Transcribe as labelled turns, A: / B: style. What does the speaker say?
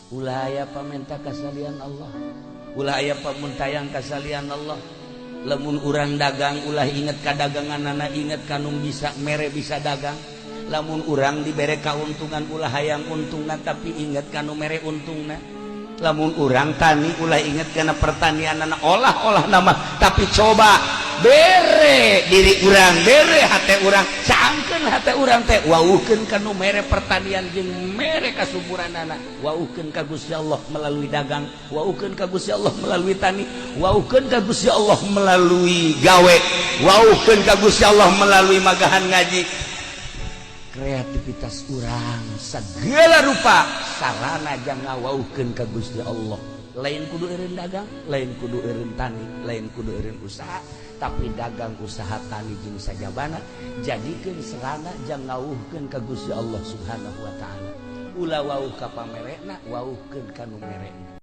A: Ulah aya pamenta kasalian Allah, ulah aya pamuntayang kasalian Allah. Lamun urang dagang, ulah inget ka dagangan, inget ka nu bisa mere bisa dagang. Lamun urang dibere kauntungan, ulah hayang untungna, tapi inget ka nu mere untungna. Lamun urang tani, ulah inget kana pertanian, olah-olah nama, tapi coba bere diri urang, bere hate urang, cangkeun hate urang teh, wauhkeun ka nu mere pertanian jeung mere kasuburanana. Wauhkeun ka Gusti Allah melalui dagang, wauhkeun ka Gusti Allah melalui tani, wauhkeun ka Gusti Allah melalui gawe, wauhkeun ka Gusti Allah melalui magahan ngaji. Kreativitas urang segala rupa sarana jangan ngawauhkeun ka Gusti Allah. Lain kudu eureun dagang, lain kudu eureun tani, lain kudu eureun usaha, tapi dagang, usaha, tani jeung sajabana jadikeun sarana jang ngawuhkeun ka Gusti Allah Subhanahu wa Ta'ala. Ulah wauh ka pamerekna, wauhkeun ka nu merekna.